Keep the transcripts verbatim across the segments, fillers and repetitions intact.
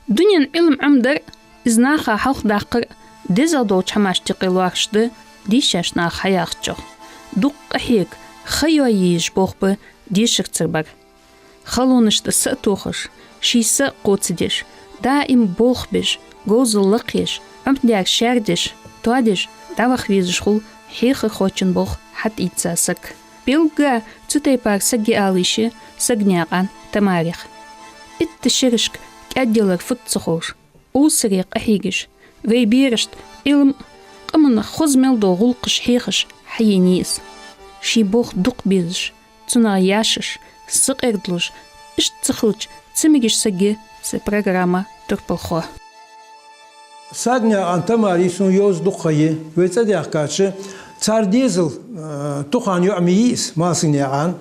Дунен Ӏилма Ӏомадар, из наха хьалхадаккхар дезагӀа долча хӀамашта юкъе лоархӀаш да дийшача наха хьаяхачох. Дукха къахьега, ха йоае езаш болх ба дешарцара бар. Халонашта са а тохаш, ший са а кхоачадеш, даим болх беш, говзал лакхъеш, Ӏомадаьр шаьра деш, тоадеш, дӀаваха везаш хул хьехархочун болх хьатӀаийца саг. Белгга цу тайпара саг я ала йиш я Сагнаькъан Тамарих. Итт шерашка кӀаьдъялар фуд ца ховш, овсаре къахьегаш, вай берашта Ӏилма, къаман хоза мел дола гӀулакхаш хьехаш хьаенай из. Ший болх дукха безаш, цунах яшаш, сакъердалуш, иштта ца хилча ца мегаш саг я са программа турпалхо. Сагнаькъан Тамарий сона йовза дукха ха я, вай цӀадаьхкача, цар дезал, э, Тухана йоӀ ма йий из, Малсагнаькъан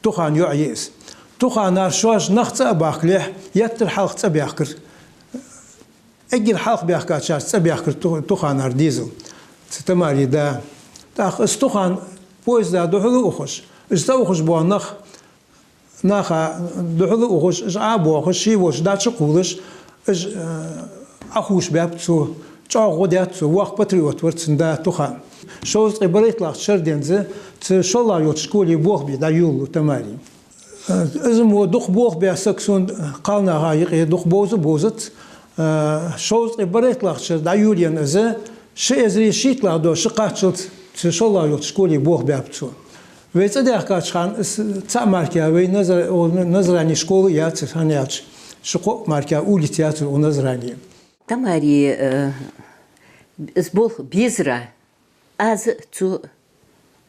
Тухана йоӀ я из. Туханара шоаш нах цӀа а бахкалехь, еттара хьалха цӀабаьхкар. Эггара хьалха баьхкачарца цӀабаьхкар Ту-, Туханара дезал, цу Тамарий да. ТӀаккха из Тухан поезда духьала ухаш, из цӀа ухаш бола нах, наха духьала ухаш, из Ӏобоахаш, ший волча дӀачукхувлаш, из, э, Ӏохувшабаьб цо, чӀоагӀа гӀо даьд цо, воккха патриот вар цун да Тухан. Шовзткъеи барайтталагӀча шера денз цу шоллагӀа йолча школе болх бе дӀайолалу Тамарий. Из мо дукха болх баь саг сона кхалнаха юкъе дукха бовза а бовзац. Шовзткъеи барайтталагӀча шера дӀайолаенна из, ши эзари шийтталагӀа дола шу кхаччалца цу шоллагӀа йолча школе болх баьб цо. Вай цӀадаьхкача хана из цхьа мара вай Назра-, о, Назране школа яцар, хӀана аьлча ши-кхо мара улица яцар укх Назране. Тамарий, э, из болх безара Аз цо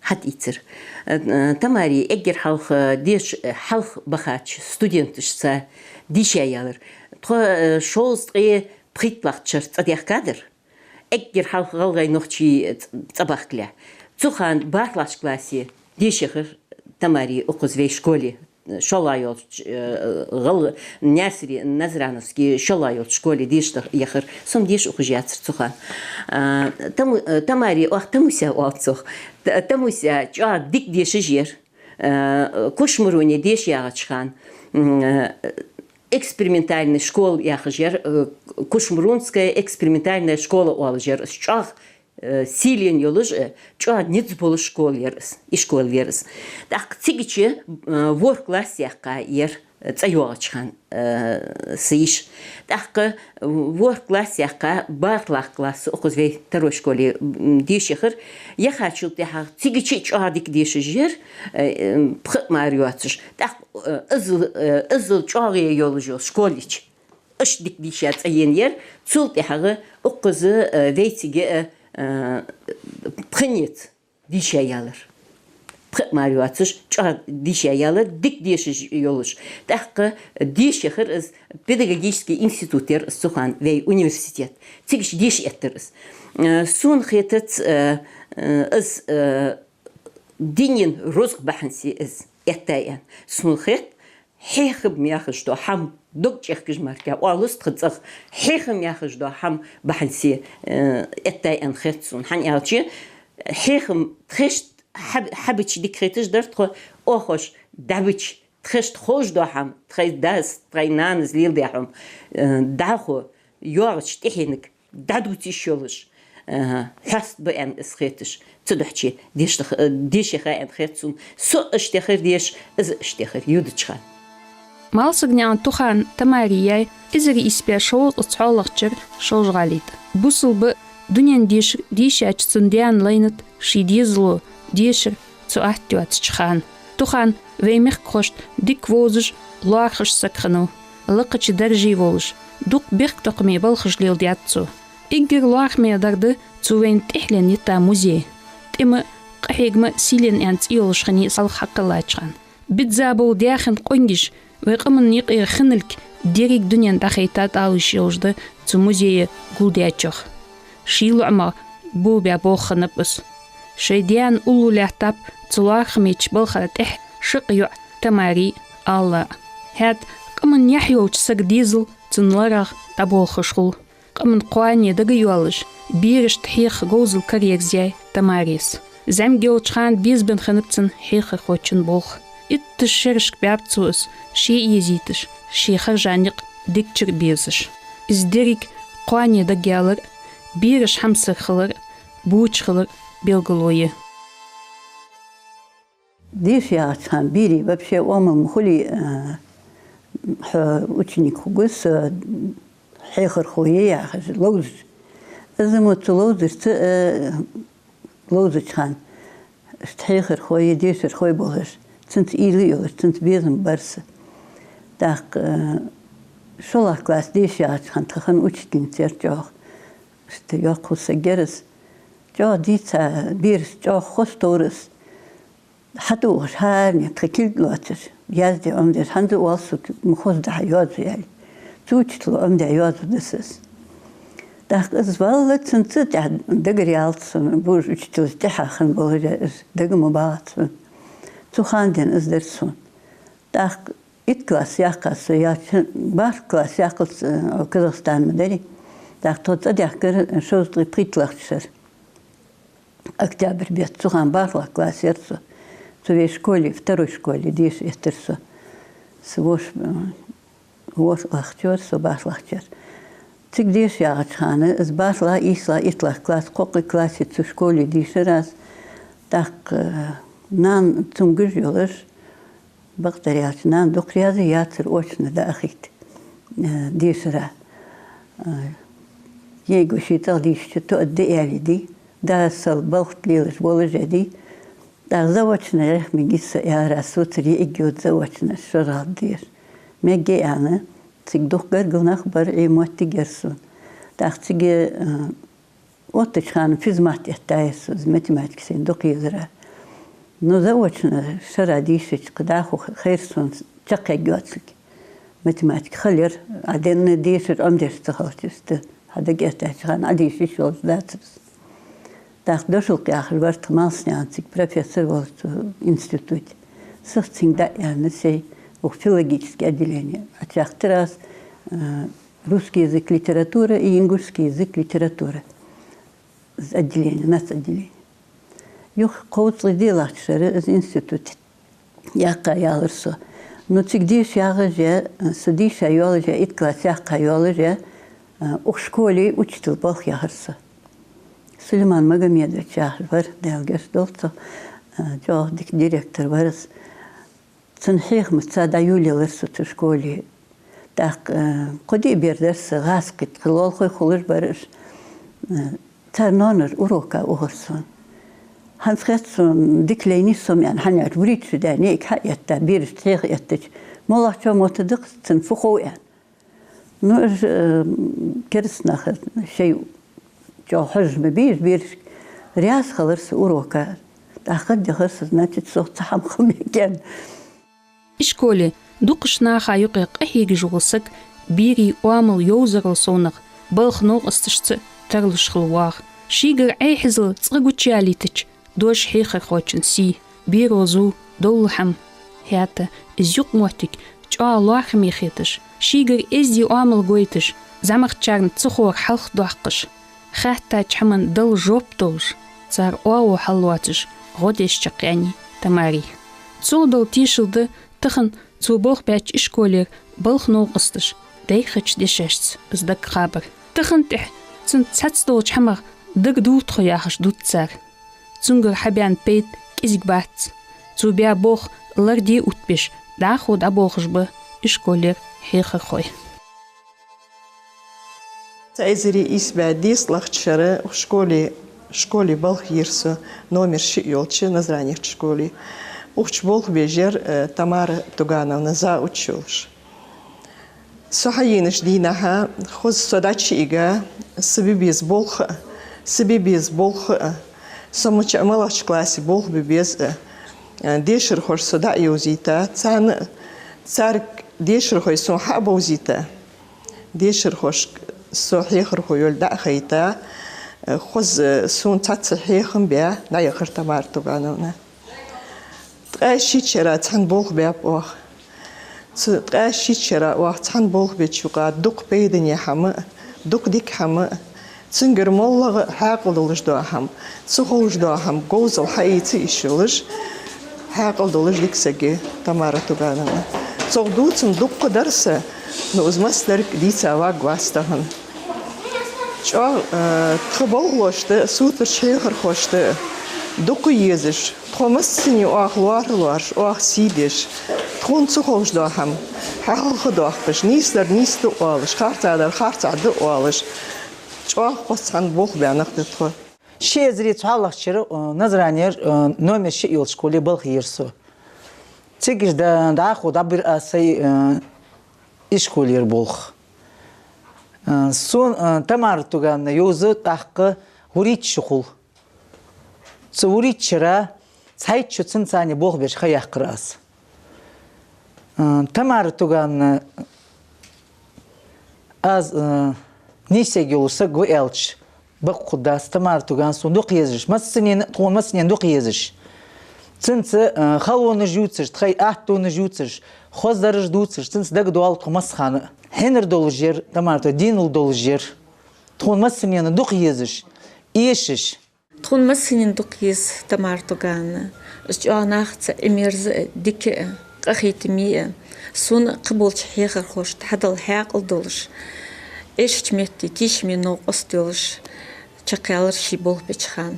хьатӀаийцар. Э, Тамарий эггара хьалха деша хьалха бахача студенташца дийша ялар. Тхо, э, шовзткъеи пхийтталагӀча шера цӀадаьхкадар. Эггара хьалха гӀалгӀай-нохчий цӀабахкалехь. Цу хана бархӀлагӀча классе дешаяхар Тамарий укхаза вай школе. ШоллагӀа йолча, э, гӀал-, Наьсаре, Назрановски шоллагӀа йолча школе деша яхар. Со-м деша ухаш яцар цу хана. А, Таму-, э, Тамарий, оаха Тамуся оал цох. Т-, Тамуся чӀоагӀа дика дешаш яр. Э, Кушмаруне деша ягӀача хана, м, э, экспериментальная школа яхаш яр, э, Кушмарунская экспериментальная школа оалаш яр. Из чӀоагӀа э, сийлен йолаш, э, чӀоагӀа низ болаш школа яр из, ишкол яр из. ТӀаккха цигача, э, ворхӀ класс яьккха яр, э, цӀа йоагӀача хана, э, са йиша. ТӀаккха ворхӀ класс яьккха, бархӀлагӀа класс укхаза вай второй школе, м, дешаяхар. Яхачул тӀехьагӀа цигача а чӀоагӀа дика дешаш яр, э, э, пхи а мара йоацаш. ТӀаккха, э, иззал, э, иззал чӀоагӀа йолаш йола школа йича. Иштта дика дийша цӀаена яр, цул тӀехьагӀа укхаза, э, вайцига, э, э, пхи низ дийша ялар. Пхи а мара йоацаш, чӀоагӀа дийша ялар, дика дешаш йолаш. ТӀаккха дешаяхар из, педагогический институт яр из цу хана, вай университет. Цигача деша эттар из. Э, сона хетац, э, э, из, э, дунен рузкъа бахьан се из эттай аьнна. Сона хет, хьехам яхаш дола хӀама, дог чӀехкаш мара оалаш тха цӀагӀа, хьехам яхаш дола хӀама бахьан се, э, эттай аьнна хет сона. ХӀана аьлча, хьехам тхоашта хьаб-, хьабича дика хеташ дар тхо, оахош дӀабича, тхоашта ховш дола хӀама, тхоай дас, тхоай нанас леладаь хӀама, э, дӀахо, йоагӀача тӀехьенга дӀадувца йиш йолаш, э, хьост ба аьнна из хеташ. Цудухьа деша-, э, дешаяха аьнна хет сона. Со иштта яхар деша, из иштта яхар йодача хана. Малсагнаькъан Тухана Тамарий яьй эзар ийс бӀаь шовзткъа цхьоалагӀча шера Шолжа-ГӀалий тӀа. Бусалба дунен дешар дийшача цун даьна лайнад ший дезало дешар цу атта йоацача хана. Тухан вай мехкахошта дика вовзаш, лоархӀаш саг хиннав. Лакхача дарже волаш, дукха бехктокхаме балхаш леладаьд цо. Эггара лоархӀаме дар да цо вайна тӀехьленна йита музей. ТӀема а, къахьегама а сийлен аьнна цӀи йолаш хиннай из хьалха хьакхеллача хана. Бизза бола даьхен къонгаш вай къаман юкъера хинналга деррига дунен дӀахайтад ала йиш йолаш да цу музее гулдаьчох. Ший лоӀамагӀа бовбаь болх хиннаб из. Шоай даьна уллув лаьттаб цу лоархӀамеча балхара тӀехьа шаккха йоӀ Тамарий Алла. ХӀаьта къаман яхь йолча сага дезал цун ларагӀа дӀаболхаш хул. Къаман кхоане дага йоаллаш, берашта хьеха говзал караерзаяьй Тамарийс. ЗӀамига йолча хана безабенна хиннаб цун хьехархочун болх. Итташ шерашка баьб цо из, ше а езийташ, ший харжа никъ дикачара безаш. Из деррига кхоане дагаяьлар, бераш хьамсара хилар, боча хилар белгало я. Деша ягӀача хана берий вообще оамал ма хулий, а, хьо ученик хургва со, хьехархо я яхаш, ловзаш. Из мо цу ловзарца, а, ловзача хана, иштта хьехархой, дешархой болаш, цунца уйла а йолаш, цунца безам бар са. ТӀаккха, э, шоллагӀа класс деша ягӀача хана тха хинна учительница яр чӀоагӀа. Иштта йоккха саг яр из. ЧӀоагӀа дийца, бераш чӀоагӀа хоза товр из. ХьатӀаухаш хӀаране тха кулг лоацаш, язде Ӏомадеш, хӀанз а оал сога, ма хоза да хьа йоазув аьле. Цу учитело Ӏомадаь йоазув да са из. ТӀаккха из валлалца цунца тӀехьа дагара ялац сона, бувш учителаш тӀехьа хинна болаш а, из дага ма багӀац сона. Цу хана денз из дар сона. ТӀаккха итт класс яьккхай со, я чу-, бархӀ класс яьккхалца, э, Казахстане ма дарий. ТӀаккха тхо цӀадаьхкар шовзткъеи пхийттлагӀча шера. Октябрь бетта, цу хана бархӀлагӀа класс яр со. Цу вай школе, второй школе деша эттар со. Са воша, э, ворхӀлагӀча вар со, бархӀлагӀча яр. Цига деша ягӀача хана, из бархӀлагӀа, ийслагӀа, итлагӀа класс, кхоккхе классе цу школе дийшар аз. ТӀаккха, э, нана цамогаш йолаш, бакъдар аьлча, нана дукха раьза яцар очно дӀаахийта, э, дешара. Э, йиӀиг ва ший цӀагӀа дийшача, тоъаргда аьле дий, да сел балха тӀа лелаш волаш а дий. ТӀаккха заочно яхийта мегий со, аьлар аз, соцар йиӀиг йода заочно, шозлагӀа деша. Мегаргья аьнна, цига дукха гаргара нах бар, Ӏе моттиг яр сона. ТӀаккха цига, э, оттача хана физмат этта яр со, из математика сайна дукха езар. Но заочно шера дийшача, кхы дӀахо хайра сона чакхъяргйоацилга. Математика хала яр, Ӏа денна дешар Ӏомадеш ца хилча, иштта хьадага эттача хана Ӏодийша йиш йолаш дацар из. ТӀаккха Дошулкъ яхаш вар тха Малсанаькъан, цига профессор волаш цу институте. Сох цунга дӀааьнна, сай укх филологически отделене. Ӏочакхтар аз, э, русский язык, литература и ингушский язык, литература. Из отделени, нацотделени. Юха кховзткъеи диълагӀча шера из институт яьккха ялар со. Но цига деша ягӀаш а, со дийша йолаш а, итт класс яьккха йолаш а, укх школе учитель болх яхар со. Сулейман Магомедович яхаш вар, Даьла гешт долда цох, чӀоагӀа дика директор вар из. Цун хьехамца дӀайолаелар со цу школе. ТӀаккха, э, кхо-диъ бер дар са гӀазкхий, тха лоалахой хулаш бар уж. Э, цар ноанара урока ухар сона. ХӀанз хет сона, дика лайнай со-м аьнна, хӀана аьлча вурийташ даьнна, йиӀиг хьаэтта, берашта хьеха эттача, моллагӀчоа моттадергда-кх цунна фу хов аьнна. Ну, уж, э, кераста нах, шоай чӀоагӀа хьожаш ма бий уж берашка. Раьза хилар со урока. ТӀаккха дехар со, значит, сох цхьа хӀама хила мег аьнна. Ишколе дукхача наха юкъе къахьегаш вола саг берий оамал йовзарал совнагӀа балха новкъосташца тарлуш хила воагӀа. Шийгара Ӏехьиззал цкъа гучаялийтача, дош хьехархочун сий, беро зув, довла хӀама. ХӀаьта из юкъмоттиг чӀоагӀа лоархӀаме хеташ, шийгара эздий оамал гойташ, зӀамагӀчарна ца ховр хьалхадоаккхаш, хаьттача хӀаман дала жоп долаш, цар оагӀув хьаллоацаш гӀо деш чакхъяьннай Тамарай. Цох дола тешал да тахан цо болх баьча ишколера балха новкъосташ дайхача дешашца из дагахабар. Тахан тӀехьа цунца цхьацца долча хӀамах дагадоагӀа тхо яхаш дувц цар. Цунгара хьабаьнна пайда кӀезига бац. Цо баь болх ларде уттабеш, дӀахо дӀаболхаш ба ишколера хьехархой. Цхьа эзари ийс бӀаь дезткъалагӀча шера укх школе, школе балха йир со, номер шиъ йолча Назранерча школе. Укх чу болх беш яр, э, Тамара Тугановна, завуч йолаш. Со хьаенача дийнахьа, хоза со дӀачуийга, са бе беза болх а, са бе беза болх а. Со мича а малагӀча классе болх бе беза а, дешархоша со дӀа а йовзийта, царна а, царга дешархой сона хьа а бовзийта. Дешархошка со хьехархо йолга дӀа а хайта, хоза сона цхьацца хьехам баь дӀаяхар Тамара Тугановна. Ткъаь шийтта шера цхьана болх баьб оаха. Цу ткъаь шийтта шера оаха цхьана болх беча юкъа дукха пайдане хӀама а, дукха дика хӀама а, цунгара моллагӀа а хьаькъал долаш дола хӀама, ца ховш дола хӀама говзал хьаэца йиш йолаш, хьаькъал долаш дика саг я Тамара Тугановна. Цох дувцаш дукха дар са, но из массадар дийца варгвац тахан. ЧӀоагӀа, э, тха болхлошта, сутарча хьехархошта дукха езаш, тхо массане оаха лоархӀа лоархӀаш, оаха сий деш, тхона ца ховш дола хӀама хьалха доаккхаш, нийсдар нийса да оалаш, харцахьдар харцахьа да оалаш, чӀоагӀа кхоссача хана болх баь нах да тхо. Ши эзари цхьоалагӀча шера, э, Назранера, э, номер шиъ йолча школе балха ер со. Цига иштта да-, дӀахо дӀабир аз сай, э, ишколера болх. Э, сона, э, Тамара Тугановна йовза тӀаккха вурийтта шу хул. Цу вурийтта шера цхьайтта шу цунца цхьана болх беш ха яьккхар аз. Э, Тамара Тугановна, аз, э, нийсаергйолаш саг ва аьлча, бакъ хургдац, Тамара Тугановна сона дукха езаш, массанена, тхона массанена дукха езаш. Цунца, э, халонаш ювцаш, тхоай аттонаш ювцаш, хоза дараш дувцаш, цунца дагадоал тхо массахана. Хьинар долаш яр Тамара Тугановна, денал долаш яр. Тхона массанена дукха езаш, эшаш. Тхона массанена дукха еза Тамара Тугановна. Из чӀоагӀа нахаца Ӏимерза а, дика а, къахетаме а, сона кхыболча хьехархошта хьадала хьаькъал долаш, эшача метте тешаме новкъост йолаш чакхъяьлар ший болх беча хана.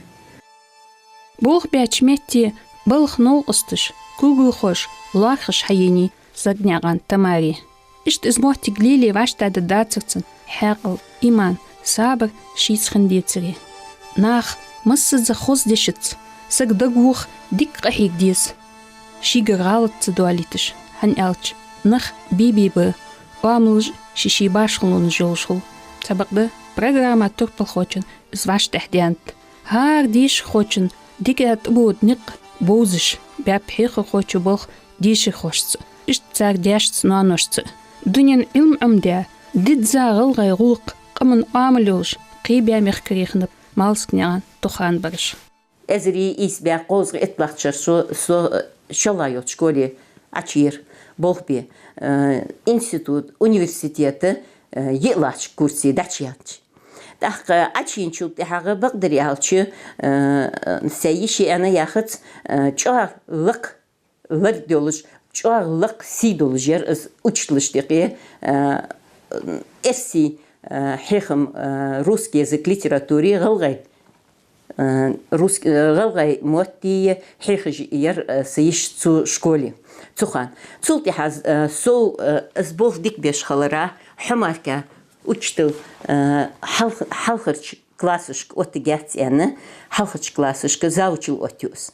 Болх беча метте балха новкъосташ, кулгалхоша лоархӀаш хьаенай Сагнаькъан Тамаре. Иштта из моттиг лелае вӀаштӀехьдаргдацар цун хьаькъал, иман, сабар шийца хинна децаре. Наха массаза хоза дешаца саг дагавоха дика къахьега деза, шийгара гӀалат ца доалийташ, хӀана аьлча нах бе-бе ба, оамалаш а ший-ший башхалонаш йолаш хул. Цхьабакъда программа турпалхочун из вӀаштӀехьдаьннад. ХӀара дешархочун дикагӀа тӀабода никъ бовзаш баьб хьехархочо болх дешархошца, иштта цар даьшца, ноаношца. Дунен Ӏилма Ӏомадаь, дизза гӀалгӀай гӀулакх, къаман оамал йолаш кхебаь мехкарий хиннаб Малсагнаькъан Туханбараш. Эзари ийс бӀаь кхузткъеи итталагӀча шера со, со, э, шоллагӀа йолча школе Ӏочуяр болх бе, э, институт, университета, э, йиълагӀча курсе дӀачуяьннача. ТӀаккха Ӏочуенначул тӀехьагӀа, бакъдар аьлча, э, сай йиша аьнна яхац, э, чӀоагӀа лакха лерг долаш, чӀоагӀа лакха сий долаш яр из учителашта юкъе, э, эрсий, э, хьехам, э, русский язык, литература, гӀалгӀай, э, рус-, э, гӀалгӀай мотти хьехаш яр, э, са йиша цу школе, цу хана. Цул тӀехьагӀа, э, со, э, из болх дика беш хиларах, хьо мара учитель, э, хьалх-, хьалхарча классашка оттаргьяц аьнна, хьалхарча классашка завучал оттаю аз.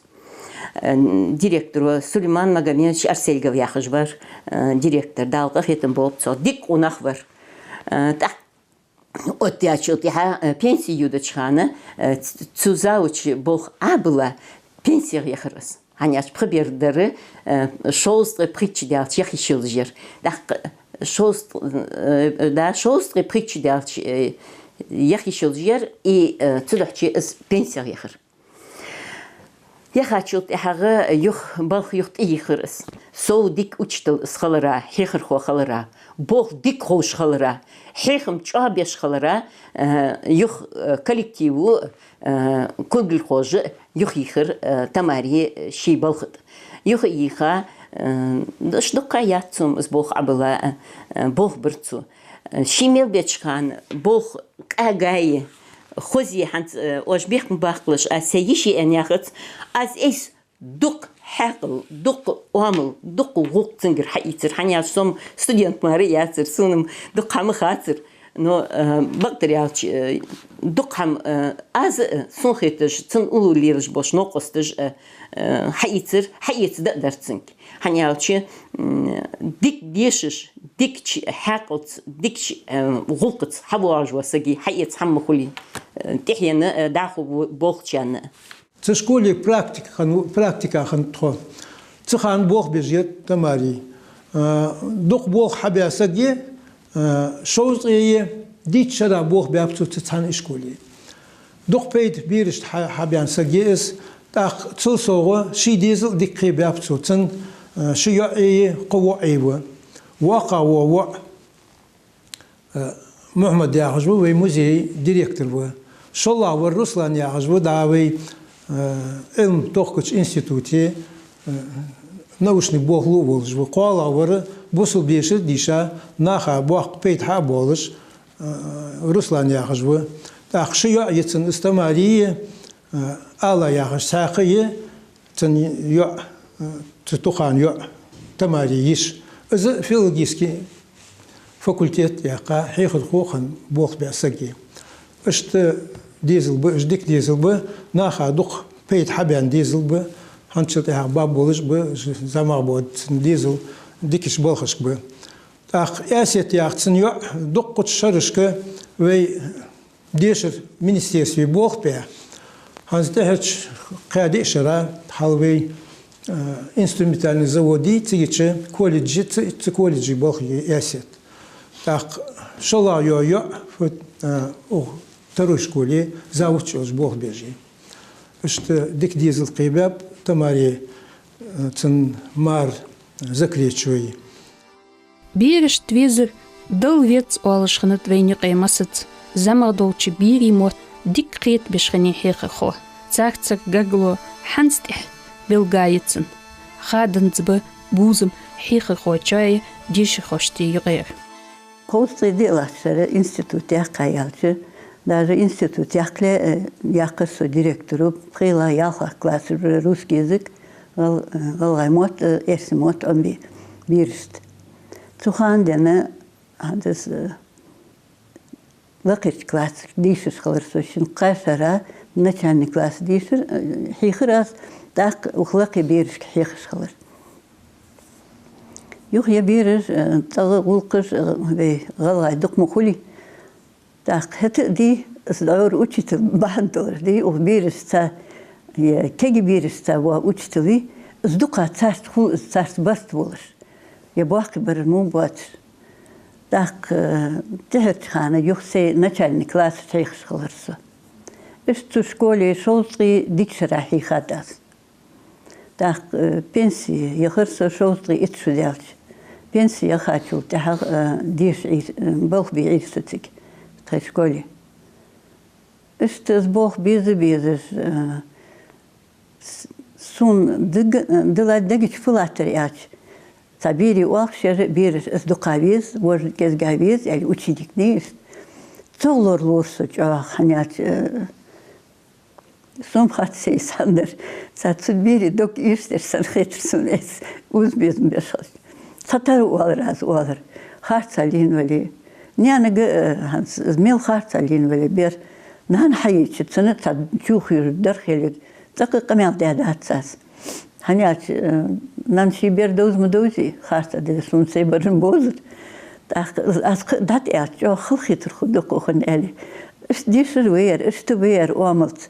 Э, директор ва Сулейман Магомедович Арсельгов яхаш вар, э, директор, Дала къахетам болба цох, дика къонах вар. Э, тӀаккха оттаяьчул тӀехьагӀа, э, пенсе йодача хана, э, ц-, цу завуча болх Ӏобилла, пенсега яхар аз. ХӀана аьлча пхи бер дар, э, шовзткъеи пхийтта шу даьлча яха йиш йолаш яр. ТӀаккха шовзткъ-, э, да, шовзткъеи пхийтта шу даьлча, э, яха йиш йолаш яр, и, э, цудухьа из пенсега яхар. Яхачул тӀехьагӀа юха балха юха тӀайийхар аз. Со дика учитель из хиларах, хьехархо хиларах, болх дика ховш хиларах, хьехам чӀоагӀа беш хиларах, э, юха, э, коллективо, э, кулгалхоша юхайийхар, э, Тамаре ший балха тӀа. Юхайийха, э, ш-, дукха яц цо из болх Ӏобилла, э, болх бир цо. Э, ше мел беча хана болх къаьгӀа а, хоза а хӀанз, э, оаш бехк ма баккхалаш, аз сай йиша аьнна яхац, аз айса дукха хьаькъал, дукха оамал, дукха гӀулакх цунгара хьаийцар, хӀана аьлча со-м студент мара яцар, сона-м дукха хӀама хацар. Но, э, бакъдар аьлча, э, дукха хӀама, э, аз, э, сона хеташ, цун уллув лелаш болча новкъосташа, э, э, хьаийцар, хьаэца даа дар цунга. ХӀана аьлча, м, дика дешаш, дикача хьаькъалца, дикача, э, гӀулакхаца хьавоагӀаш вола саг хьаэца хӀама ма хулий, э, тӀехьенна, э, дӀахо бо-, болхачарна. Цу школе практика хинна, практика хиннад тхо. Цу хана болх беш яр Тамара. Э, дукха болх хьабаь саг я, э, шовзткъеи дейтта шера болх баьб цо цу цхьан ишколе. Дукха пайда берашта хьа-, хьабаьнна саг я из, тӀаккха цул совгӀа ший дезал а дика кхебаьб цо. Цун, э, ши йоӀ а я, кхо воӀ а ва. ВоккхагӀа вола воӀ, э, Мухьмад яхаш ва, вай музея директор ва. ШоллагӀвар Руслан яхаш ва, дӀа вай, э, Ӏилма тохкача институте, э, научни болхло а волаш ва. КхоалагӀвар бусалба дешар а дийша, наха боккха пайда хьа а болаш, э, Руслан яхаш ва. ТӀаккха ши йоӀ я цун, из Тамара я, э, Алла яхаш цхьаькха я, цун йоӀ, э, цу Тухана йоӀ, Тамара йиша. Из филологически факультет яьккха хьехархо хинна болх баь саг я. Иштта дезал ба, иштта дика дезал ба, наха дукха пайда хьабаьнна дезал ба, хӀанзчул тӀехьагӀа баб болаш а ба, зӀамагӀа бода цун дезал дикача балхашка ба. ТӀаккха Эсет яха цун йоӀ дуккхача шерашка вай дешара министерстве болх баь. ХӀанз тӀехьарча кхаь-диъ шера хьал вай, э, инструментальный заводе, цигача колледже, цу, цу колледже болх бе Эсет. ТӀаккха шоллагӀа йола йоӀ, фу, э, укх второй школе завуч йолаш болх беш я. Иштта дика дезал кхебаьб Тамаре, э, цун мар Закречевой. Берашта везар Далла веза оалаш хиннад вайна юкъе массаза. ЗӀамагӀа долча берий мотт дика кхетабеш хиннай хьехархо. Царцара гаргало хӀанз тӀехьа белгалъяь цун. Хаданза ба бувзам хьехархочои дешархошта юкъера. Кхузткъеи диълагӀча шера институт яьккха аьлча, даже институт яккхале, э, яьккхар со директоро, пхелагӀа-ялхлагӀа классаш, русский язык, гӀал-, э, гӀалгӀай мотт, э, эрсий мотт Ӏомабе берашта. Цу хана денз, хӀанз, э, лакхерча классашка дийшаш хилар со, шин-кхаь шера начальни класс дийшар, э, хьийхар аз, тӀаккха укх лакхе берашка хьехаш хилар. Юха ер бераш, э, цӀагӀа гӀулакхаш, э, вай гӀалгӀай дукха ма хулий. ТӀаккха хӀаьта а дий, из дӀора учитель бахьан долаш дий, укх берашца, е кегий берашца вола учитель вий, из дукха царца хул, из царца барт болаш. Е боккхий бараш мо боацаш. ТӀаккха, э, тӀехьарча хана юха сай начальни классаш хьехаш хилар со. Иштта цу школе шовзткъеи диъ шера хьийхад аз. ТӀаккха, э, пенсе яхар со шовзткъеи итт шу даьлча. Пенсе яхачул тӀехьагӀа, э, деша Ӏийр-, э, болх бе Ӏийр со цига, тха школе. Иштта из болх беза-безаш, э, с-, сона даг-, э, дила дагача фу латтар аьлча, цхьа берий оалаш, шера бераш, из дукха веза, вож кӀезига веза, аьле, ученикаш иштта. ЦогӀа лоралора со чӀоагӀа, хӀана аьлча, э, сона хац сай сандар. Цхьа цу берий дог ийрча дер санна хетар сона, эс уза-безам беш хилча. Цхьатарра оалар аз оалар. Харцахьа лийнна вале. Наьнага, э, хӀанз, мел харцахьа лийнна вале бер. Нана хьайича, цунна цхьа чу хьежаш дар хилар. ЦӀаккха къамаьл даьдац аз. ХӀана аьлча, э, нана ший бер довза ма довзий, харцахьа дале, сона сай бараш бовзар. ТӀаккха аз кхы а дӀатӀаэттача, чӀоагӀа халахетар хургда-кх укхун, аьле. Иштта дешар вар, иштта вар оамалца.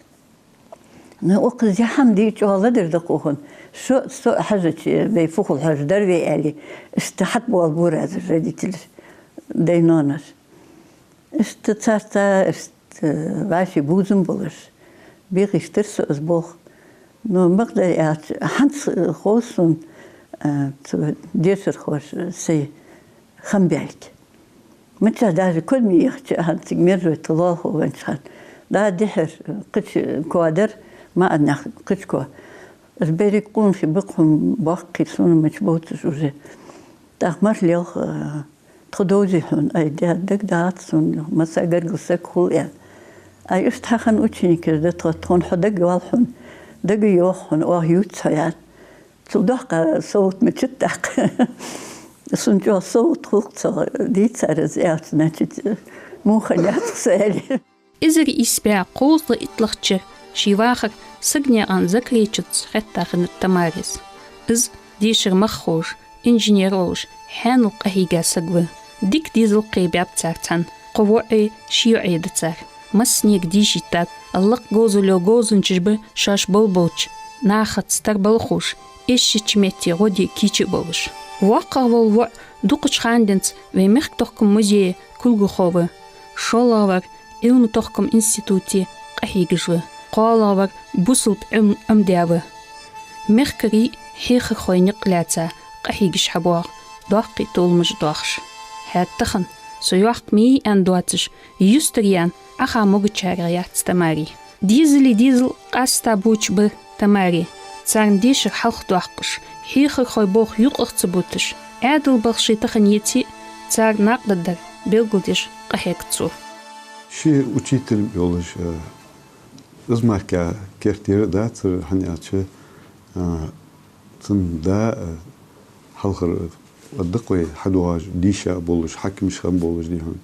Ну, укхаза яхьам дий чӀоагӀа ладар да-кх укхун. Шо, со а хьажача, вай фу хул хьожадар вай, аьле. Иштта хьатӀабоалабора аз родителаш, дай-ноанаш. Иштта царца, иштта вӀаший бувзам болаш, бе гӀиштар со из болх. Ну, бакъдар аьлча, хӀанз хов сона, а, цу дешархоша сай хам баьлга. Мичахьа даже кодаме яхача, хӀанз цига мержой тӀа лоалахо веннача хана. ДӀа дехьара кхыча коа дар, маӀа нах кхыча коа. Из берриг къонахий ба-кх хьона, боккхий, сона мича бовцаш уже. ТӀаккха мара лелха, а, тхо довзий хьона, ай, даьд, дагадоагӀац сона, масса гаргара саг хул, аьнна. Ай, иштта хьахинна ученикаш да тхо, тхона хьо дагайоал хьона, дагайоах хьона, оаха ювц хьо, аьнна. Цул доккха совгӀат мичад тӀаккха. Сона чӀоагӀа совгӀат хул-кх цох, дийцар из аьлча, значит, муха яц-кх со, аьле. Эзар ийс бӀаь кхузткъеи итталагӀча шера ший вахар Сагнаькъан Закречевца хетта хиннад Тамарес. Из дешара мах ховш, инженер волаш, хьаьнал къахьийга саг ва. Дика дезал кхебаьб цар цхьана, кхо воӀи ши йоӀи да цар. Массанега дийшийтад, лакха говзал йола говзанчаш ба шоаш болаболча нахаца тара балхаш, эшача метте гӀо де кийча а болаш. ВоккхагӀа вола воӀ дукхача хана денз вай мехка тохкама музее кулгахо ва. ШоллагӀвар Ӏилма-тохкама институте къахьегаш ва. КхоалагӀвар бусалба Ӏилма Ӏомадаь ва. Мехкарий, хьехархой никъ лаьца къахьегаш хьабоагӀа, доккхий толамаш доахаш. ХӀаьта тахан со йоккха ма йий аьнна доацаш, юстара яьнна Ӏаха могачарех яц Тамаре. Дезали дезал къаьстта боча ба Тамаре. Царна дешар хьалхадоаккхаш, хьехархой болх юкъах ца буташ, Ӏаьдала балхаш тахан еце а, цар накъадаргдар белгалдеш къахьег цо. Ше учитель йолаш, э, из мара керттера дацар, хӀана аьлча, э, цун да, э, хьалхара, э, ваддаккхой хьадоагӀаш, дийша болаш, хьакимаш хинна болаш, дий хьона.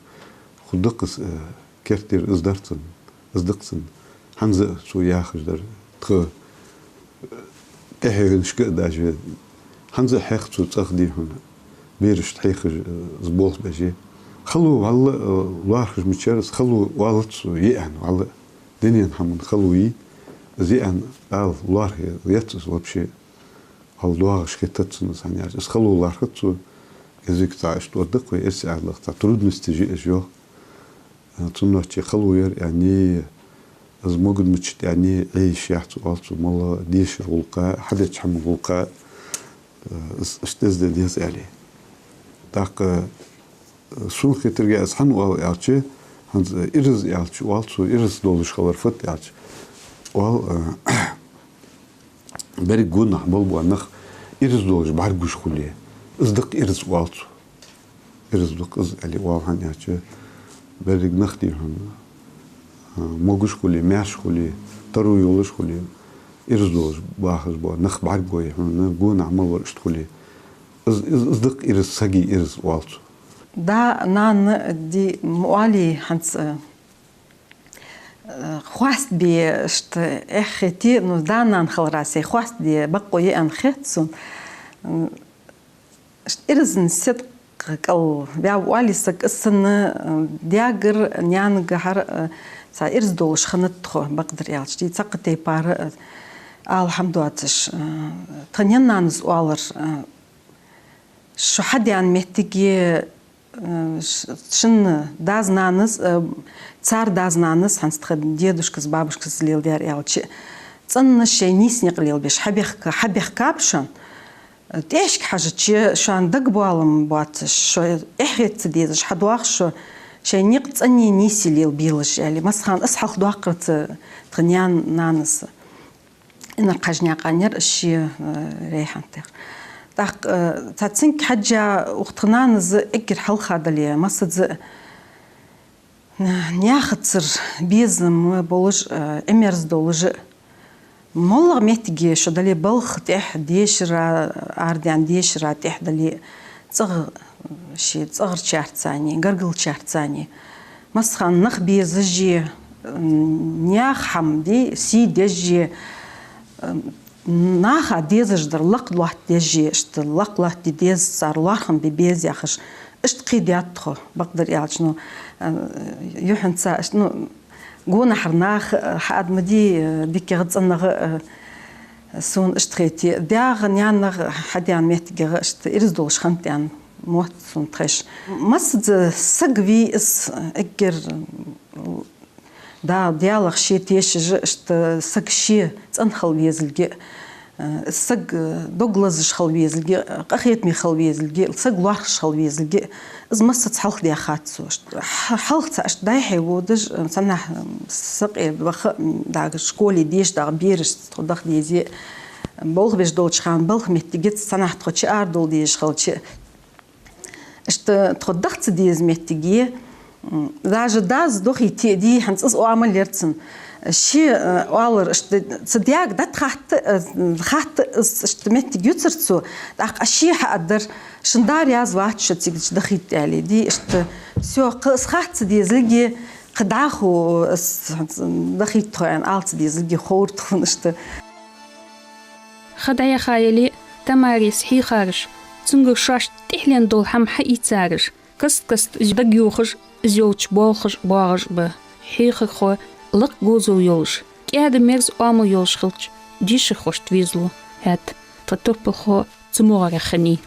Хургда-кх из, э, керттера из дар цун, из да-кх цун. ХӀанз а цо яхаш дар. Тха, э, тӀехьенашка а даже. ХӀанз а хьех цо цӀагӀа, дий хьона. Берашта хьехаш, э, из болх беш. Хало валла, э, лоархӀаш мичара, из хало оалац цо, йиӀан валла. Дунен хӀаман хало йий, из йиӀан ала лоархӀе яц из вообще. Хьал доагӀаш хетац цунна из, хӀана аьлча из хало лоархӀац цо, кӀезига цхьа иштта ваддаккхой эрсий Ӏаьдалах цхьа трудносташ я уж, йоах. Цунна чу хало яр аьнна, из могадмача тӀа аьнна, Ӏе йиш яц, оал цо, мала дешара гӀулакха, хьадеча хӀаман гӀулакха, из иштта эздел деза аьле. ТӀаккха сона хетарга, из хӀана оал аьлча, хӀанз ираз аьлча оал цо, ираз долаш хилар фуд аьлча, оал, э, берригаш гонахьа мел бола нах ираз долаш бӀаргагуш хуле, из да-кх ираз, оал цо. Ираз да-кх из аьле оал, хӀана аьлча берригаш нах, дий хьона, э, могаш хуле, маьрша хуле, таро йолаш хуле, ираз долаш бахаш бола нах бӀаргагой хьона, гонахьа мел вар иштта хуле. Из, из, из да-кх ираз, сага ираз, оал цо. Да, нана, дий, ма оалий хӀанз, э, э, хоастабе, иштта эхь хете, ну, да-нана хилара сай хоастаде боккъо я аьнна хет сона. М, иштта ираз седкъа кӀал ваьв, оалий саг, из санна, э, даьгара, наьнагара, э, цхьа ираз долаш хиннад тхо, бакъдар аьлча. Дий, цхьаккха тайпара, э, ала хӀама доацаш, э, тха наьна-нанас оалар, э, шо хьадаьнна моттиге, э, ш-, шун дас-нанас, э, цар дас-нанас, хӀанз тха дедушкас, бабушкас леладаьр аьлча, цӀенна шоай нийса никъ лелабеш хьабехка-, хьабехкаб шоана, э, тӀехьашка хьажача, шоана дагабоалам боацаш, шо эхь хета ца дезаш хьадоагӀа шо, шоай никъ цӀенна, нийса лелабелаш, аьле. Массахана из хьалхадоаккхар цу тха наьна-нанас. Инаркъажа наькъа яр из ший, э, районо тӀа. ТӀаккха, э, цхьа цунга хьежжа, укх тха нанас эггара хьалха дале, массаза, э, наьхацара безам болаш, э, Ӏимерза долаш, моллагӀа моттиге шо дале, балха тӀехьа дешара, арадаьнна дешара тӀехьа дале, цӀагӀа, ший цӀагӀарчарца а, гаргарчарца а, массахана нах безаш а, м, наьха хӀама, дий, сий деш а, м, наха дезаш дар лакха лоаттадеш а, иштта лакха лоаттаде деза, цар лоархӀам бе беза яхаш, иштта кхийдаьд тхо, бакъдар аьлча, ну, э, юххьанца, иштта, ну, гонахьара нах, э, хьаадама, дий, э, дикагӀа, цӀенагӀа, э, сона иштта хете, даьгара, наьнагара хьадаьнна моттигагӀа иштта ираз долаш хиннад аьнна мотт сона тхоаш. Массаза саг вий из эггара, да, Даьлах ше тешаш а, иштта саг ше цӀена хила везалга, э, саг, э, дог лазаш хила везалга, къахетаме хила везалга, саг лоархӀаш хила везалга, из массаза хьалхадаьхад цо. Ш-, хьа-, хьалха цхьа иштта дӀай-хьай водаш, э, цхьаннахьа, м, сакъердаваха, м, дагар школе деша дагӀа бераш тхо даха дезе, болх беш долча хана балха моттигеца цхьаннахьа тхо чу арадовла дезаш хилча, иштта тхо даха ца деза моттиге, м, даже дас дохийте а, дий, хӀанз из оамал яр цун. Ше, э, оалар, иштта цу даьга дӀатӀахатта, э, хатта из иштта моттиг ювцар цо, тӀаккха ше хьаадаьр, шун да раьза вац шо цига чу дахийта аьле, дий, иштта. Всё, кхы из хатта ца дезалга, кхы дӀахо из дахийта тхо аьнна ала ца дезалга ховра тхона, иштта. Ха дӀаяха яле а, Тамарис хьехараш цунгара шоашта тӀехьленна дола хӀама хьаийцараш, каст-каста из дагайохаш, из йолча болхаш боагӀаш ба. Хьехархо лакха говзал йолаш, кӀаьда-мерза оамал йолаш хилча, дешархошта везалу, хӀаьта тха тополхо цу мугӀарех хиннай.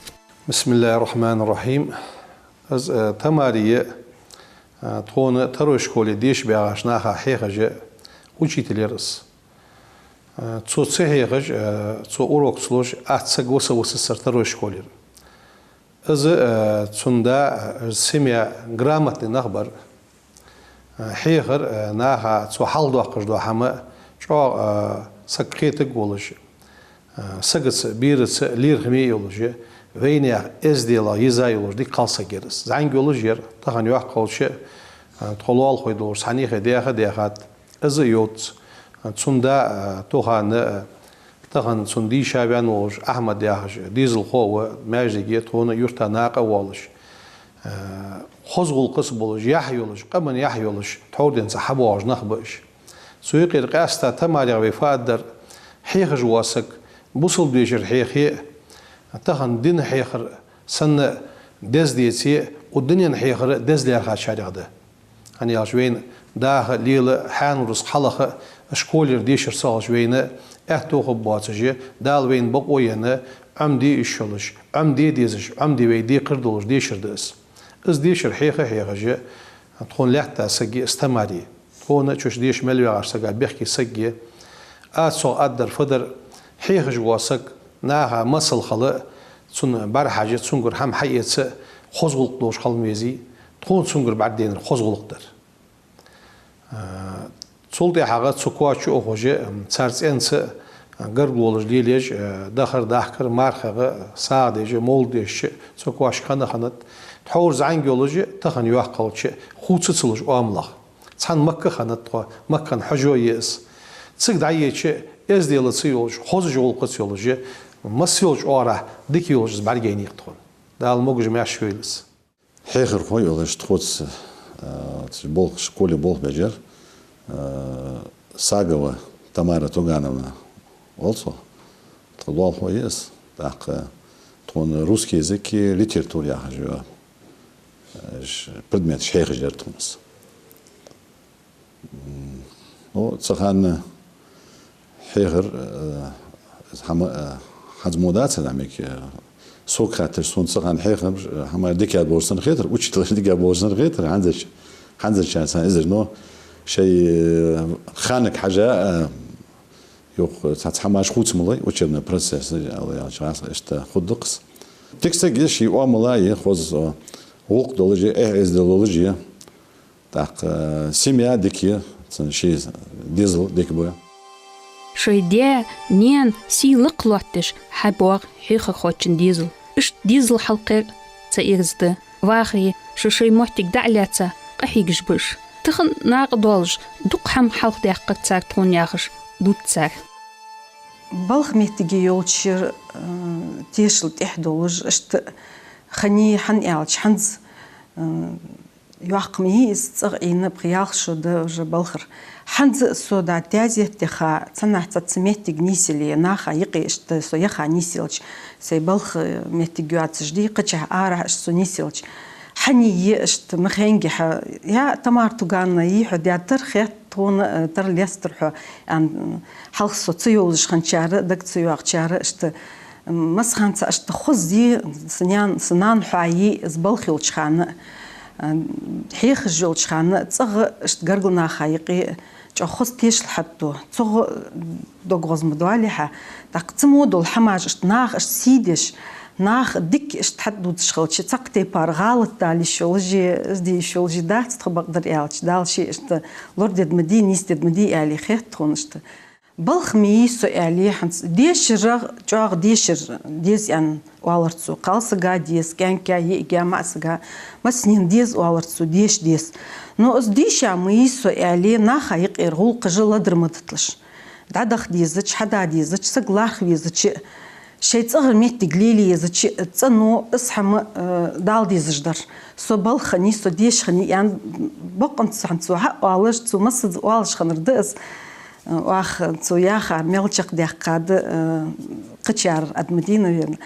بسم الله الرحمن الرحيم. Из, э, Тамарий, э, тхона таро школе деша багӀача наха хьехаш а учитель яр из. Э, цо ца хьехаш, э, цо урок ца луш, атта саг ва са висаргвар таро школера. Из, э, цун да, э, семья грамотни нах бар. Э, хьехар, э, наха цо хьалхадоаккхаш дола хӀама чӀоагӀа, э, саг кхетаргволаш, Сагаца, бераца лерхӀаме йолаш, вайнаьха эзделах йиза йолаш дика кхалсаг яр из. ЗӀамига йолаш яр, тахан йоккха хилча, тхо лоалахой долаш цхьан юхе даьха а даьхад, из а йоаца. Цун да, а, тахан, а, тахан цун дийша ваьнна волаш Ахьмад яхаш дезалхо а ва, маьждиге, тхона юрта накъа а волаш. А, хоза гӀулакхаца болаш, яхь йолаш, къаман яхь йолаш, тхьовра денз хьабоагӀаш нах ба уж. Цу юкъера къаьстта Тамарех вай фу аргдар: хьехаш вола саг, бусалба дешар хьехе а, тахан дина хьехар санна деза деце а, укх дунен хьехар деза лаьрхӀачарех да. ХӀана аьлча вайна даха, лела, хьанурус хьалаха, школера дешар ца хилча вайна аьттув хургбоацаш, Дала вайна бокъо енна, Ӏомаде йиш йолаш, Ӏомаде дезаш, Ӏомаде вай декхар долаш дешар да из. Из дешар хьеха а хьехаш, тхона лаьтта саг я из Тамара. Тхона, чуш деша мел ваьгӀача сага бехке саг я. Аз цох аргдар фу дар: хьехаш вола саг наха масал хила, цунна бӀарахьежа, цунгара хӀама хьаэца, хоза гӀулакх долаш хила ма везий, тхона цунгара бӀаргадайнар хоза гӀулакх дар. А, цул тӀехьагӀа цу коа чу ухаш, м, цар цӀенца, а, гаргало лелаеш, а, дахар, дахкар, мархагӀа, сагӀа деш, мовлат деш, цу коашка хинна хиннад, тхьовра зӀамига йолаш, тахан йоккха хилча, хувца ца луш Ӏамалах. Цхьан Макка хиннад тхо, Маккан хьажо я из. Цига дӀаеча, эзделаца йолаш, хозача гӀулакхаца йолаш, масса йолча оагӀорахьа дика йолаш из бӀаргаяйнай-кх тхона. Дала могаш-маьрша йойла из. Хьехархо йолаш тхоца, а, цу болх, школе болх беш яр, а, Сагова Тамара Тугановна оал цох. Тха лоалахо я из. ТӀаккха тхона русский язык и литература яхаш йола, а, ш-, предметаш хьехаш яр тхона из. М, ну, цу хана хьехар, э, хӀама, э, хӀанз мо дац, амма, э, сога хаьттача, сона цу хана хьехар, э, хӀама дика болаш санна хетар, учителаш дика болаш санна хетар, хӀанзарча, хӀанзарчарна санна эзар, но шоай, э, ханага хьежа, э, юха цхьацца хӀамаш хувца ма лой, учебный процесс, аьлча, иштта хургда-кх из. Дика саг я, ший Ӏамал а я, хоза гӀулакх долаш я, эхь-эздел долаш я. ТӀаккха, э, семья дика я, цун ший дезал дика ба. Шоай даь, наьна сий лакха лоаттадеш хьабоагӀа хьехархочун дезал. Иштта дезал хьалкхер ца ираз да. Вахаре, шо шоай моттиг дӀа а лаьца, къахьегаш ба уж. Тахан накъа доаллаш, дукха хӀама хьалхадаьккхар цар тхона яхаш, дувц цар. Балха моттиге йолча шера, э, тешал тӀехьа долаш, иштта хиннай, хӀана аьлча, хӀанз, э, йоккха ма йий из, цӀагӀа Ӏийна пхи-ялх шу да уже балхара. ХӀанз а со да тезет тӀа ха, цхьаннахьа цхьацца моттиг нийсъеле, наха юкъе иштта со яха нийсъелча, сай балха моттиг йоацаш дий, кхычахьа арахьа иштта со нийсъелча, хьаний я иштта, ма хенге хьа, я Тамара Тугановна йий хьо даьттар хет тхона, э, тара лестар хьо, аьнна, хьалха со ца йовзаш хинначар, дага ца йоагӀачар иштта, массахана цхьа иштта хоза дий, са наьн-, са нана хьоа йий, из балха йолча хана, э, хьехаш йолча хана, цӀагӀа иштта гаргара наха юкъе чӀоагӀа хоза тешал хьатӀадо. Цох дог гӀоз ма доалий хьа. ТӀаккха цу мо дола хӀамаш иштта наха иштта сий деш, наха дика иштта хьатӀадувцаш хилча, цхьаккха тайпара гӀалат дала йиш йолаш, из де йиш йолаш дац тхо, бакъдар аьлча. Дала ше иштта лорадергда ма дий, нийсдергда ма дий аьле хет тхона иштта. Балха ма йий со аьле хӀанз, дешарах чӀоагӀа дешар деза аьнна оалар цо. Кхалсага деза, кӀаьнка, йиӀига, маӀасага, массанена деза оалар цо, деша деза. Но из дийша ма йий со аьле, наха юкъера гӀулакхаш ледара ма диталаш. ДӀадаха дезача, хьада дезача, саг лархӀа везача, шоай цӀагӀара моттиг лелае езача, цӀено из хӀама, э, дала дезаш дар. Со балха хиннай, со деша хиннай аьнна, бокъонца хӀанз цо хьаоалаш, цо массаза оалаш хиннар да из. Оаха цо яхар мел чакхдаьккхад, э, кхычар аргда ма дий, наверно.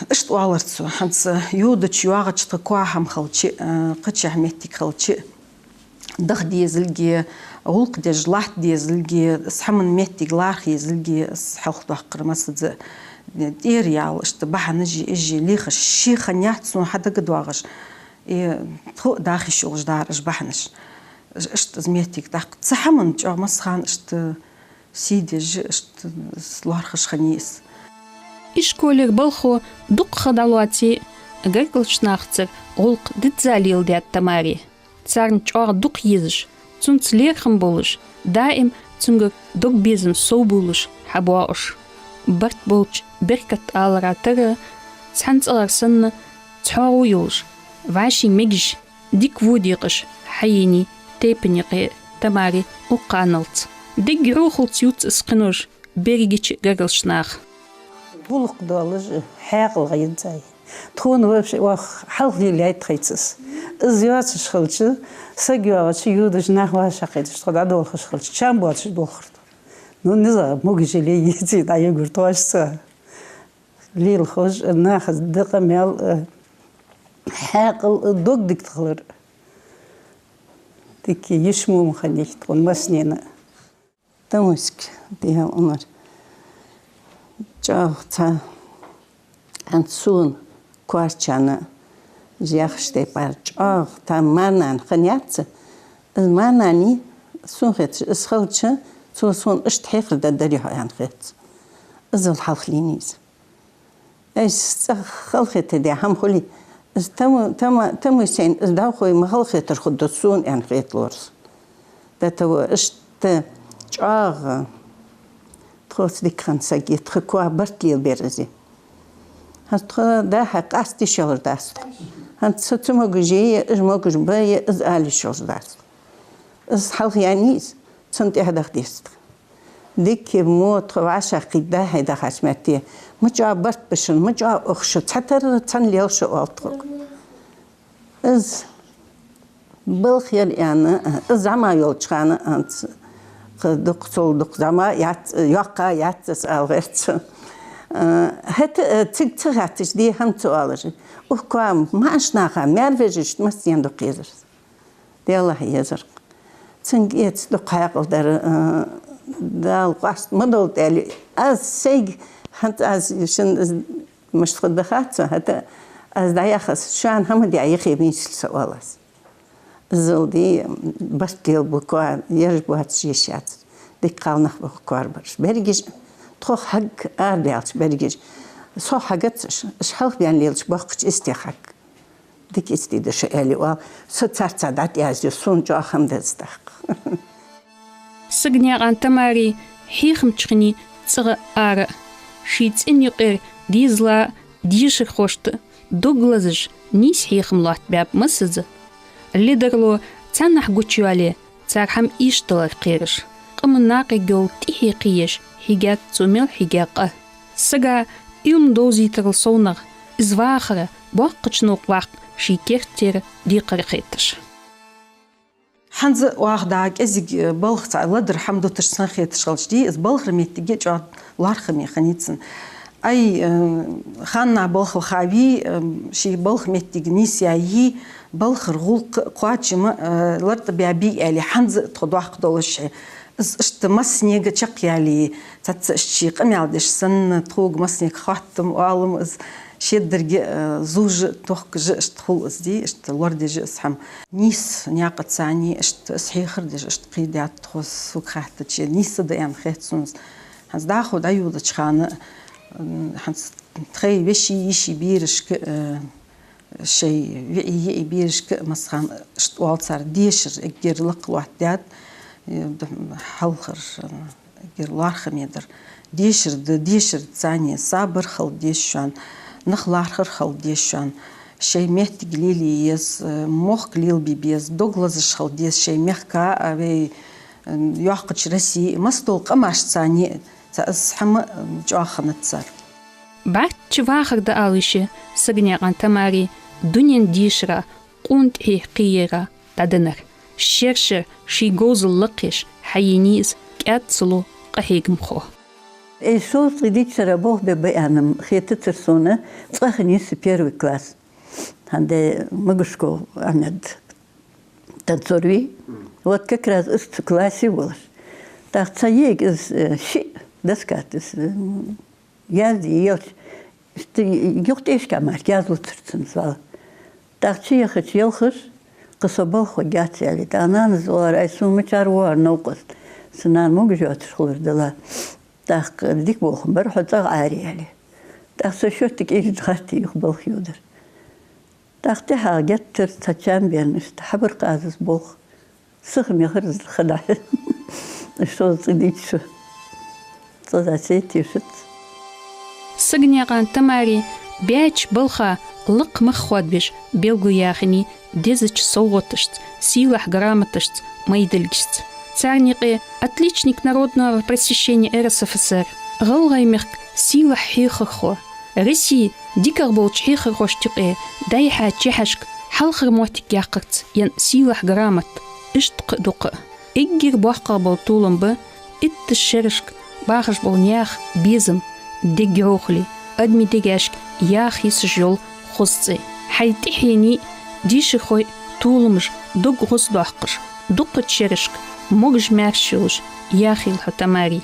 Иштта оалар цо, хӀанз йодача, йоагӀача тха коа хӀама хилча, э, кхычахьа моттиг хилча, даха дезалга, гӀулакх деш латта дезалга, из хӀаман моттиг лархӀа езалга, из хьалхадоаккхар массаза, э, тӀера яла, иштта бахьанаш, уж лехаш, ше хиннаяц сона хьадагадоагӀаш. И тхо а даха йиш йолаш дар уж бахьанаш. Иштта из моттиг, тӀаккха цу хӀаман чӀоагӀа массахана иштта сий деш, иштта лоархӀаш хиннай из. Ишколера балхо дукха ха дӀалоаце а, гаргарча нахацара гӀулакх дизза леладаьд Тамаре. Царна чӀоагӀа дукха езаш, цунца лерхӀам болаш, даим цунгара дог-безам совбувлаш хьабоагӀа уж. Барт болча беркат алара тара, цхьан цӀагӀара санна цхьоагӀо йолаш, вӀаший мегаш, дика во декъаш хьаенай тайпан-юкъе Тамари укх къаналца. Дегга хьоахалца ювц из кхинош берригача гаргарча наха. Гулакх долаш, хьаькъал гӀайззай. Тхона вообще ваха хьалха лелаяьй тхайца из. Из йоацаш хилча, саг йоагӀача, йодаш нах вӀашагӀкхеташ, тхо дӀадолхаш хилча, чам боацаш болхар тхо. Ну, не знаю, могаш яле а, йиций дӀаюгар тхоашца. Лела ховш, нахаца дакъа мел, э, хьаькъал, э, дог дика хилар. Дика йиш мо ма хиннай тхона массанена. Тамуськ, дий хьона, Ӏумар. ЧӀоагӀа цхьа хӀанз сона коарчана яхаш тайпара чӀоагӀа там марнана хиннаяц. Из марнанеи, сона хеташ, из хилча, цо сона иштта хьехар дергдарий хьо аьнна хет. Иззал хьалха лийнай из. Айса цӀагӀа халахетаргда хӀама хуле, из Таму-, Тама-, Тамуйсайна из дӀахо ма халахетар хургда сона аьнна хеталора из. До того, иштта чӀоагӀа тхоца дика хинна саг я, тха коа барт лелабер из. ХӀанз тхо дӀа-хьа къаста йиш йолаш дац тхо. ХӀанз цу, цу могаш я, из могаш ба, из ала йиш йолаш дац тхо. Из хьалха яьннай из, цунна тӀехьа даха деза тхо. Дика мо тхо вӀашагӀкхийтта дӀа-хьа дахача метте, ма чӀоагӀа барт ба шун, ма чӀоагӀа ух шу, цхьатарра цхьана лел шу оал тхога. Из балха яр аьнна, из зӀамига йолча хана, анц, кхы дукха, цул дукха зӀамига яц, йоккха яц из ала гӀерт цо. Э, хӀаьта, э, цига ца хаьттача, дий хьона, цо оалаш: «Укх коа маӀача наха маьр веш иштта массанена дукха езар». Деллахь, езар. Цунга эца дукха хьаькъал дар, э, Дала къоаста ма долда аьле. Аз сайга, хӀанз аз шун, мишта хургда хац сона, хӀаьта аз дӀаяхача, шоана хӀама дий, яхе мийсал са оал аз. Иззал, дий, барт лелабу коа, ераш боацаш йиш яц. Дика кхалнах ба укх коарбараш. Берригаш, тхох хьаг арадаьлча берригаш. Сох хьагац уж, уж хьалха баьнна лелача боккхача истех хьаг. Дика истий да шо аьле оал, со царца дӀатӀаязъю, сона чӀоагӀа хӀама да из тӀаккха. Сагнаькъан Тамарий хьехамча хиннай цӀагӀа ара а, ший цӀен юкъера дезала дешархошта дог лазаш, нийса хьехам лоаттабаьб массаза. Ледарло цхьаннахьа гучайоале, цар хӀама эшадалар кхераш, къаман накъиг йола тӀехье кхееш хьийгад цо мел хьийга къа. Сага Ӏилма довзийтарал совнагӀа, из вахара, боккхача новкъа ваккха ший керттера декхар хеташ. ХӀанз а оаха дӀа кӀезига, э, балха цхьа ледара хӀама дуташ санна хеташ хилча, дий, из балхара моттиг а чӀоагӀа лоархӀаме хиннай цун. Ай, э, ханнахьа балха вахавий, э, ший балха моттиг нийсъяьй, балхара гӀулакх кхоачам, э, лартӀабаьбий аьле, хӀанз а тхо доккха долаш хье. Из иштта массанега чакхъяьле, цхьацца иштта ший къамаьл деш санна, тхога массанега хоаттам, оалам из шедарга, э, зувш а, тохкаш а иштта хул из, дий, иштта лорадеш а из хӀама. Нийса наькъаца а иштта из хьехар деш, иштта кхийдаьд тхо, сога хаьттача, нийса да аьнна хет сона из. ХӀанз дӀахо дӀайолалуча хана, м, хӀанз тхай веший, йиший берашка, э, шоай виӀий, йиӀий берашка а массахана иштта оал цар, дешар эггара лакха лоаттадаьд, э, д-, хьалхара, э, эггара лоархӀаме дар. Дешар да, дешарца а сабар хила деза шоана, нах лархӀар хила деза шоана, шоай моттиг лелае еза, э, мохк лелабе беза, дог лазаш хила деза шоай мехка а, вай, э, йоккхача Россе а, массадола къамашца а, цхьа из хӀама, э, чӀоагӀа хиннад цар. БӀарчча вахар да ала йиш я Сагнаькъан Тамарий дунен дешара, къона тӀехье кхеяра дӀаденнар. Шер-шера ший говзал лакхъеш хьаенай из кӀаьда ца лу къахьегамхо. Эй, шовзткъеи дийттара болх бе ба аьнна хетацар сона, цкъа хиннай са первый класс. Хьанде Могушков Ахьмад танцор вий. Вот как раз из цу классе волаш. ТӀаккха цхьа йиӀиг из, э, шиъ доска тӀа из, э, язде елча, иштта юхатӀехьашка мара язлуцар цунна, валлахӀи. ТӀаккха чуяхача, ялхаш, кхы со балха варгьяц аьле. ТӀаккха нанас оалар: «Ай, сона мичара воагӀар новкъост? Са нана могаш йоацаш хулар дала». ТӀаккха: «Дика болх бар, хьо цӀагӀа Ӏаре», аьле. ТӀаккха со шоашта кӀезига хаттар юха балха йодар. ТӀаккха тӀехьагӀа геттара цхьа чам бенна, иштта хьабар-кх аз из болх. Сиха мехар из хадахь. Шовзткъеи дийттара шу. ЦӀаза ца тешац. Сагнаькъан Тамари баьча балха лакха мах хоадабеш белгалъяьхай дезача совгӀаташца, сийлахьа грамоташца, майдилгашца. Царна юкъе отличник народного просвещения РСФСР, ГӀалгӀай мехка сийлахьа хьехархо, Россе дикагӀа болча хьехархошта юкъе дӀайихьа чехьашка хьалхара моттиг яккхарца енна сийлахьа грамота. Иштта кхы а дукха. Эггара боккхагӀа бола толам ба иттаза шерашка бахаш бола наьха безам, дега йӀовхал, адамий дегашка яха йисаш йола хоза цӀи. Хьай тӀехьенеи дешархойи толамаш дог гӀоздоаккхаш, дукхача шерашка могаш-маьрша йолаш яхийла хьо, Тамари.